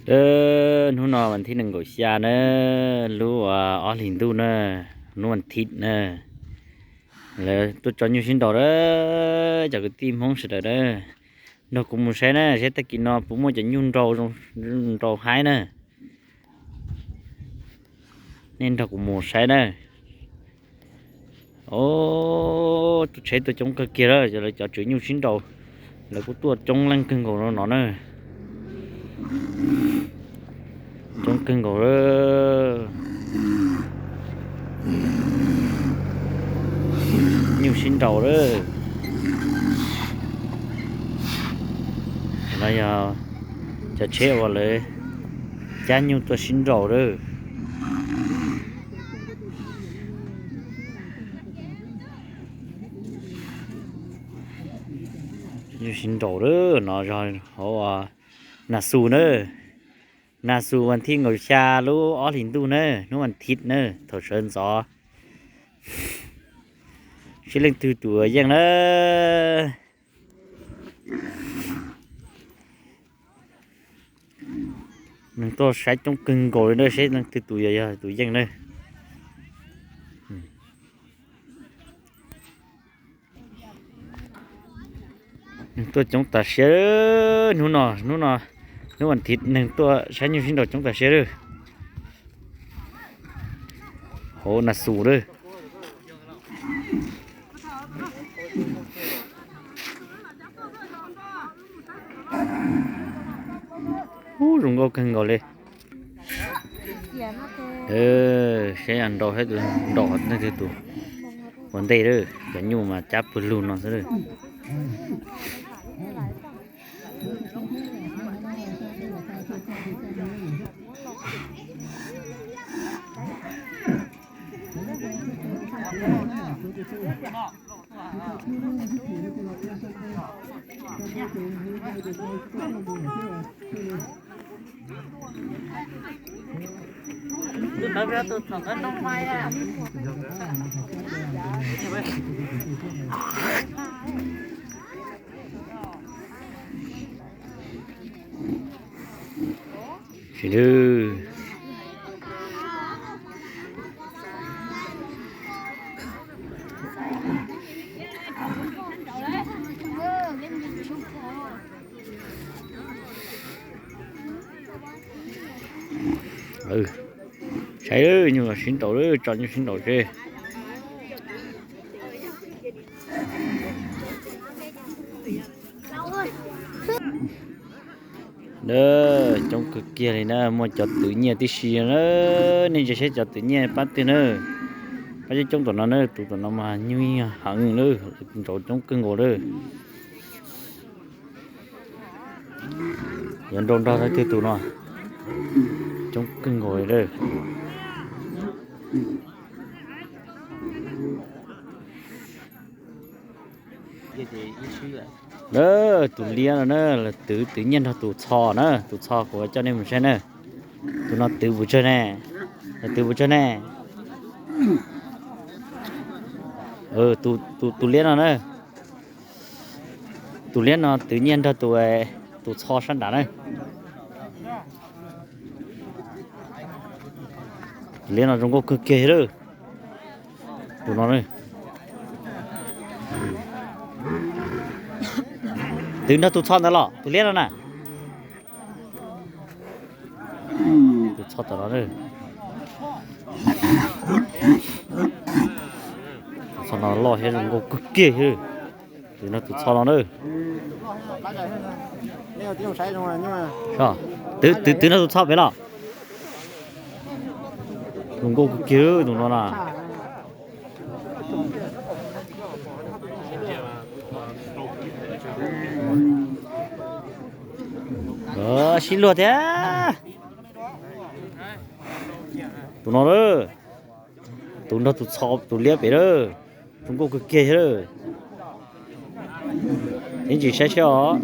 Hnub no vas thib nees nkaum xya na, lub ob hlis ntuj na, hnub vas thib na, lawv tuaj tso nyuj sib nraus na, cov kwv tij Hmoob sawv daws na, nrog kuv mus saib na, saib tag kis no puas muaj cov nyuj nraus, nraus haib na. Nej nrog kuv mus saib na. Os, tus tsheb tuaj coob kawg kiag lawm, lawv cov tswv nyuj sib nraus, lawv kuj tuaj coob leej kawg nkaus no na. Coob kawg nkaus lawm. Nyuj sib nraus lawm. No yog cov tsheb uas lawv cab nyuj tuaj sib nraus lawm. Nyuj sib nraus lawm no yog hauv Nas Xus na. Nas Xus vas thib nees nkaum xya lub ob hlis ntuj na, hnub vas thib na, thaum sawv ntxov. Saib leej twg tus yeej na. Neeg tuaj saib coob kawg nkaus li na, saib leej twg tus yog, yog tus yeej na. Neeg tuaj coob tas siab hnub no, hnub no, hnub vas thib neeg tuaj saib nyuj sib nraus coob tas siab lawm. Hauv Nas Xus lawm. Ub, zoo nkauj kawg nkaus li. Saib nraus, saib tus nraus leej twg tus ua ntej lawm, cov nyuj mas cab pawg lug no xwb lawm. Sim lwm. Saib nyuj sib nraus, tso nyuj sib nraus seb. Coob kawg kiag li na, muaj cov twv nyiaj tib si na, nej ntsia saib cov twv nyiaj pab twg na. Pab coob coob tom no na, tus tom no mas nyuj heev na, nraus coob kawg nkaus lawm. Yuav nrau nrog leej twg tus no, coob kawg nkaus li lawm. Tus liab no na, twv, twv nyiaj nrog tus txho na, tus txho kuv coj nej mus saib na. Tus no twv puas tsawg ne? Twv puas tsawg ne? Tus liab no na, tus liab no twv nyiaj nrog tus, tus txho sab nrad na. Tus liab no zoo nkauj kawg kiag lawm. Tus no, twv nrog tus txho ntawd los tus liab no na. Tus txho tom no, tus txho no loj thiab zoo nkauj kawg kiag. Twv nrog tus txho no na. Twv, twv nrog tus txho pem los. Zoo nkauj kawg kiag tus no na. Sib luag thiab. Tus no lawm. Twv nrog tus txho, tus liab pem lawm. Zoo nkauj kawg kiag thiab lawm. Ib ntsis saib seb os.